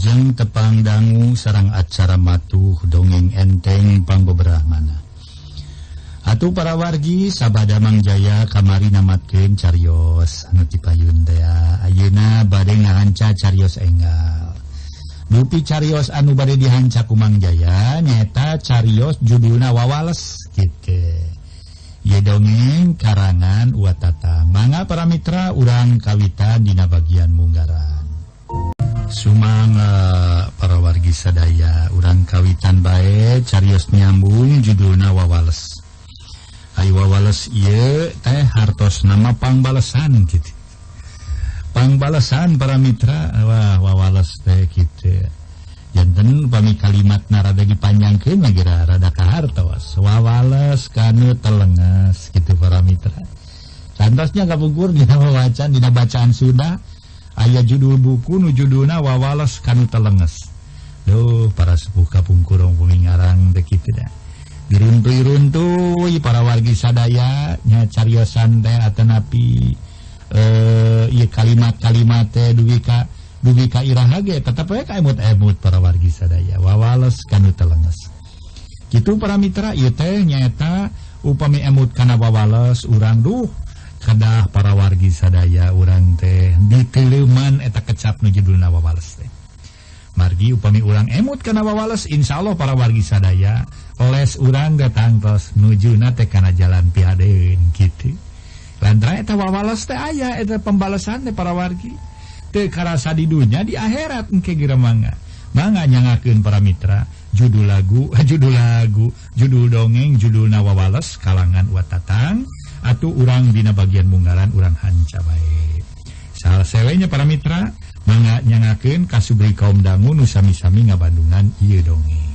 Wilujeng tepang dangu sareng acara matuh dongeng enteng pangbeberahmana. Atuh para wargi sabada Mang Jaya kamari namatkeun carios anu tipayun teh ayeuna bade ngahanca carios enggal. Dupi carios anu bade dihanca ku Mang Jaya nyaeta carios judulna Wawales kitu. Ieu dongeng karangan Uwatata. Mangga para mitra urang kawitan dina bagian munggaran. Sumangga para wargi sadaya urang kawitan bae carios nyambung judulna Wawales. Ayo Wawales ieu teh hartos nama pangbalesan kitu. Pangbalesan para mitra, wah wawales teh kitu. Janten upami kalimatna rada dipanjangkeun mah geura rada kahartos. Wawales kanu telenges kitu para mitra. Santosnya kapungkur dina wawacan dina bacaan Sunda aya judul buku nu judulna Wawales kanu telenges. Duh, para sepuh kapungkur upami ngarang teh kitu da. Diruntuy-runtuy para wargi sadaya nya cariosan teh atanapi ieu kalimat-kalimat teh dugi ka iraha ge tetep we ka emut-emut para wargi sadaya. Wawales kanu telenges. Kitu para mitra ieu teh nyaeta upami emut kana wawales urang duh kedah para wargi sadaya urang teh diteleuman eta kecap nu judulna Wawales teh. Margi upami urang emut kana wawales insyaallah para wargi sadaya les urang datang tos nujuna teh kana jalan pihadeun kitu. Lantaran eta wawales teh aya eta pembalasan teh para wargi. Teu karasa di dunya di akhirat engke geura mangga. Mangga nyangakeun para mitra judul lagu, judul dongeng judulna Wawales kalangan Watatang atuh urang dina bagian munggaran urang hanca bae. Salah sewenya para mitra mangga nyangakeun kasubri kaum dangu nu sami-sami ngabandungan ieu dongeng.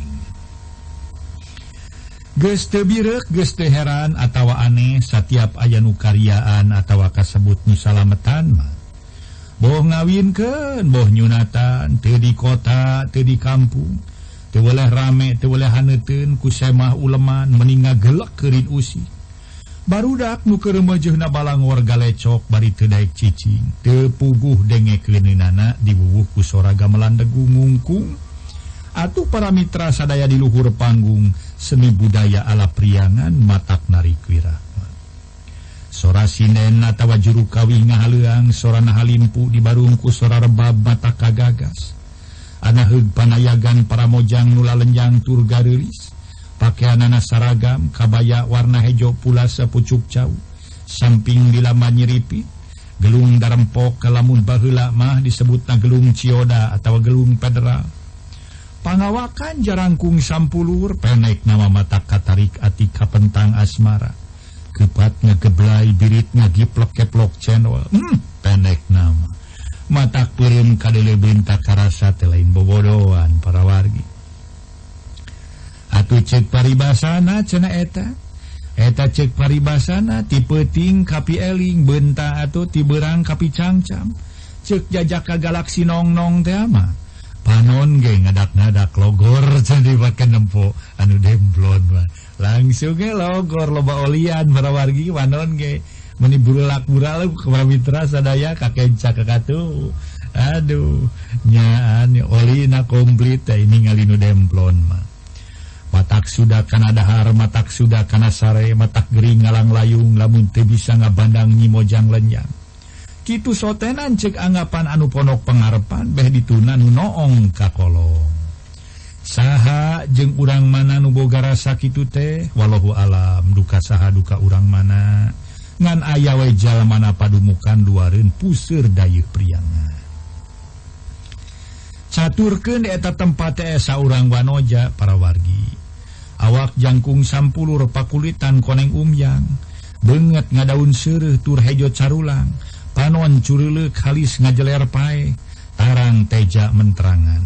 Geus teu bireuk, geus teu heran atawa aneh satiap aya nu karyaan atawa kasebut nu salametan mah. Boh ngawinkeun, boh nyunatan, teu di kota, teu di kampung. Teu weleh rame, teu weleh haneuteun ku semah uleman meni ngagelek keurin usi. Barudak nu keur reumeujeuna balangor galecok bari teu daek cicing, teu puguh dengekeunana diwuwuh ku sora gamelan degung ngungkung. Atuh para mitra sadaya di luhur panggung seni budaya ala priangan matak narik wirahma. Sora sinden atawa juru kawih ngahaleuang, sora nahalimpu dibarung ku sora rebab matak kagagas. Anaheug panayagan para mojang nu lalenjang tur gareulis. Pakeanana saragam kabaya warna hejo pula sapucuk cau. Samping dilama nyiripit, gelung darempok kalamun baheula mah disebutna gelung cioda atawa gelung federal. Pangawakan jarangkung sampulur penek nama mata katarik ati kapentang asmara. Kepat ngegeblay birit ngagiplok keplok cendol. Penek nama. Matak peureum kadele bentak karasa teh lain bobodoan para wargi. Atuh ceuk paribasana cenah eta. Eta ceuk paribasana ti peuting ka pieling beunta atuh ti beurang ka picangcam. Ceuk jajaka galaksi nong-nong teh mah. Panon ge ngadak-ngadak logor jadi pakai nempo anu demplon mah. Langsung ge logor loba olian para wargi panon ge meni burulak-buraluk para mitra sadaya kakenca kakatuh. Aduh, nyaan olina komplit teh ini ngalinu demplon mah. Matak sudah kana dahar, matak sudah kana sare, matak gering ngalang layung lamun teu bisa ngabandang Nyi Mojang Lenjang. Kitu sotenan cek anggapan anu ponok pengarepan beh dituna nu noong ka kolong. Saha jeung urang mana nu boga rasa kitu teh wallahu alam duka saha duka urang mana ngan aya we jalmana padumukan duareun puseur dayeuh priangan. Caturkeun eta tempat teh saurang wanoja para wargi. Awak jangkung sampulur pakulitan koneng umyang, beungeut ngadaun seureuh tur hejo carulang. Panon cureuleuh halis ngajeler pae, tarang teja menterangan.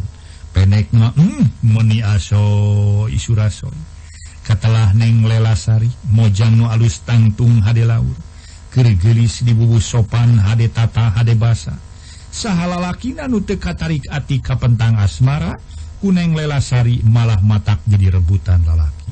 Penek mah meuni aso isurasoy. Katelah Neng Lelasari, mojang nu alus tangtung hade laur. Keur geulis dibubuh sopan hade tata hade basa. Saha lalakina nu teu katarik ati kapentang asmara, ku Neng Lelasari malah matak jadi rebutan lalaki.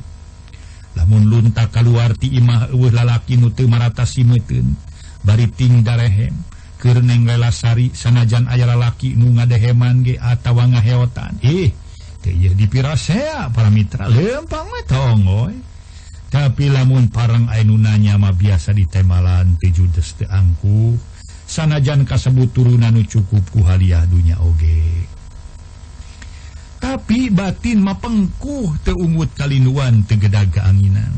Lamun lunta kaluar ti imah eueuh lalaki nu teu marata simeuteun. Bari ting darehem Keur Neng Lelasari sanajan aya lalaki nu ngadeheman ge atawa ngaheotan. Ih, teu ieu dipirasea para mitra leumpang we tongoy. Tapi lamun pareng aya nu nanya mah biasa ditemalan teu judes teu angkuh. Sanajan kasebut turunan nu cukup ku haliah dunya oge. Tapi batin mah pengkuh teu ungut kalinduan teu gedag kaanginan.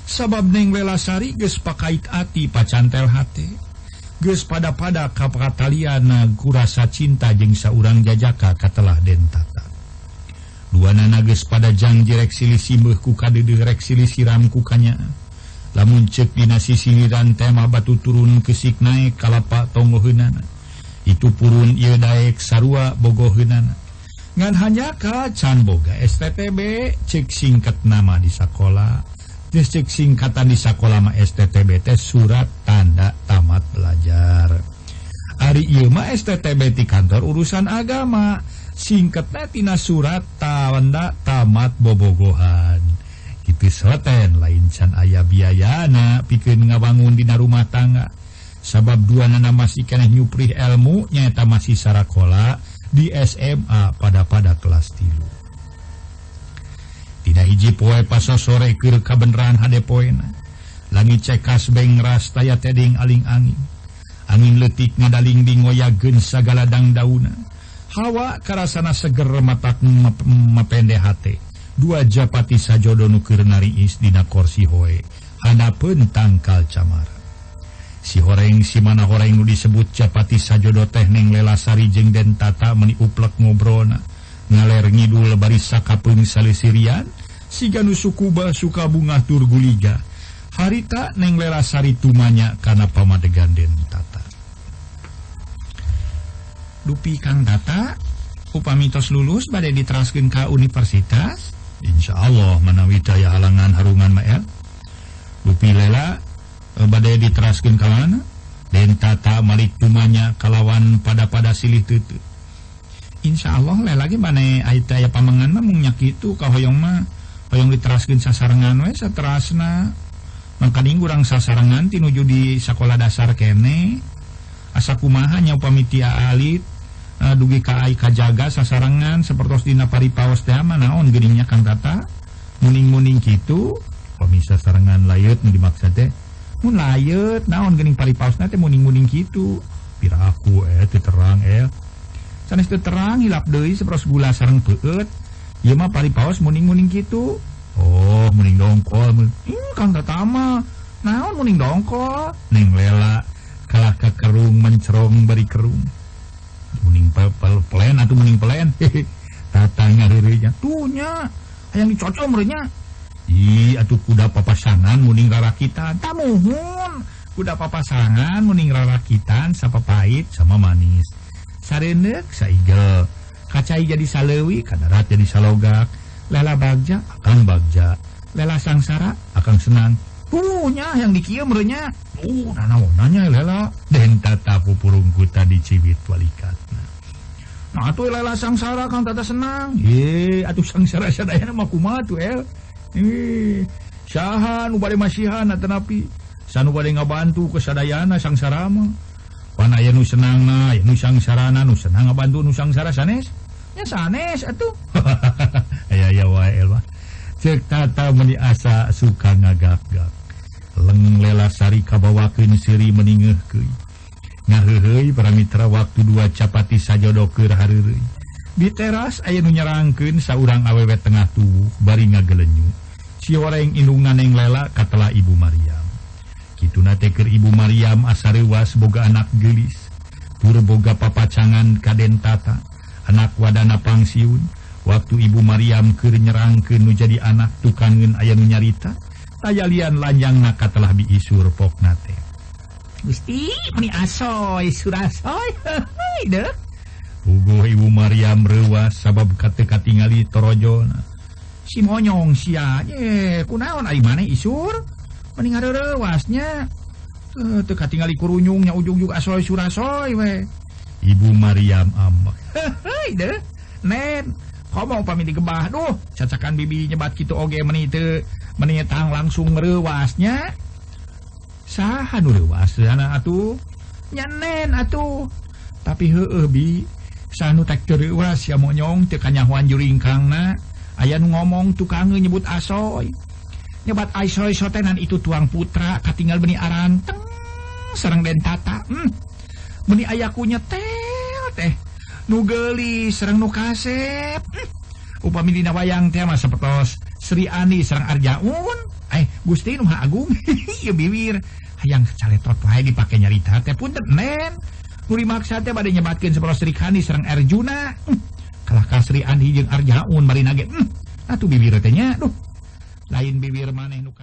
Sabab Neng Lelasari geus pakait ati pacantel hate. Geus pada-pada kaprataliana kurasa cinta jeung saurang jajaka katelah Den Tata. Duanana geus pada janji rek silih simbeuh ku kadeudeuh rek silih siram ku kanyaah. Lamun ceuk dina sisiliran tema batu turun kesik naek kalapa tonggoheunana. Itu purun ieu daek sarua bogoheunana. Ngan hanyaka can boga STTB ceuk singkat nama di sakola. Geus ceuk singkatan di sakola mah STTB teh surat tanda tamat belajar. Ari ieu mah STTB ti kantor urusan agama, singkatna tina surat tanda tamat bobogohan. Kitu seleten lain can aya biayana pikeun ngabangun dina rumah tangga. Sabab duanana masih keneh nyuprih ilmu nyaeta masih sarakola di SMA pada-pada kelas 3. Dina hiji poe pasosore keur kabeneran hade poena. Langit cekas bengras taya teding aling angin. Angin leutik ngadalingding ngoyageun sagala dangdauna. Hawa karasana seger matak mapende hate. Dua japati sajodo nu keur nariis dina korsi hoe hanapeun tangkal camara. Si horeng si mana horeng nu disebut japati sajodo teh Neng Lelasari jeung Den Tata meuni uplek ngobrolna. Ngaler ngidul bari sakapeung salisirian siga nu sukuba suka bunga tur guliga. Harita Neng Lelasari tumanya kana pamadegan Den Tata. Dupi Kang Tata upami tos lulus bade diteraskeun ka universitas? Insyaallah manawi daya halangan harungan mah ya. Dupi Lela bade diteraskeun ka mana? Den Tata malik tumanya kalawan pada-pada silih teuteut. Insyaallah Lela ge mane aya pamengan mah mung nya kitu kahoyong mah hoyong diteraskeun sasarengan we saterasna. Mangkaning urang sasarengan ti nuju di sakola dasar kene. Asa kumaha nya upami ti alit dugi ka ai kajaga sasarengan sapertos dina paripaos teh mah naon geuning nya Kang Tata muning-muning kitu upami sasarengan layeut nu dimaksud teh mun layeut naon geuning paripaosna teh muning-muning kitu pira aku teu terang sanes teu terang hilap deui sapertos gula sareng peueut ieu mah paripaos muning-muning kitu. Oh muning dongkol Kang Tata mah naon muning dongkol. Neng Lela kalah ka kerung mencerong bari kerung muning pelen atuh muning pelen. Tata ngareureuy tuh nya hayang dicocom reunya. Ih atuh kuda papasangan muning rarakitan tamuhun kuda papasangan muning rarakitan sapapait sama manis sareundeuk saigel kacai jadi saleuwi kadarat jadi salogak. Lela bagja akang bagja, Lela sangsara akang senang. Tuh nya yang dikieu merenya. Tuh nanaonanya Lela. Den Tata pupurungkutan dicibit walikatna. Nah atuh Lela sangsara Kang Tata senang. Ye atuh sangsara sadayana mah kumaha tuh el. Ih, saha nu bade masihan atanapi sanu bade ngabantu kesadayana sangsara mah. Pan aya nu senangna, aya nu sangsarana, nu senang ngabantu nu sangsara sanes. Nya sanes atuh. Aya aya wae el mah. Ceuk Tata meuni asa suka ngagak-gak. Leng Lelasari kabawakeun seuri meningeuhkeun. Ngaheuheuy para mitra waktu dua capati sajodo keur hareureuy. Di teras aya nu nyerangkeun saurang awewe tengah tubuh bari ngagelenyu. Si horeng indungna Neng Lela katelah Ibu Maryam. Kituna teh keur Ibu Maryam asa reuwas boga anak geulis. Tur boga papacangan ka Den Tata. Anak wadana pangsiun. Waktu Ibu Maryam keur nyerangkeun nu jadi anak tukangeun aya nu nyarita, tayalian lanjangna katelah biisur pokna teh. Gusti meni asoy surasoy heuy deuh. Puguh Ibu Maryam reuwas sabab kate katingali torojona. Si monyong sia ye kunaon ari maneh isur? Meni ngareurewas nya. Teu katingali kurunyung nya ujug-ujug asoy surasoy we. Ibu Maryam ambek. Heuy deuh. Nen komo upami digebah duh cacakan bibi nyebat kitu oge meni teu meni tang langsung reuwasnya. Saha nu reuwas anak atuh? Nyanen atuh. Tapi heueuh bi, sanu tak tereuwas sia monyong teu kanyahoan juringkangna. Aya nu ngomong tukang nyebut asoy. Nyebat asoy sotenan itu tuang putra katinggal beuni aranteng sareng Den Tata. Beuni aya ku nyetel teh. Nu geulis sareng nu kasep. Upami dina wayang teh mah sapertos Sri Ani sareng Arjaun. Gusti nu Agung. Ieu bibir hayang caletot wae dipake nyarita teh punten nen. Nu dimaksa teh bade nyebatkeun sapertos Sri Kandi sareng Arjuna. Kalah ka Sri Andi jeung Arjaun bari nage. Atuh bibir teh nya duh. Lain bibir maneh nu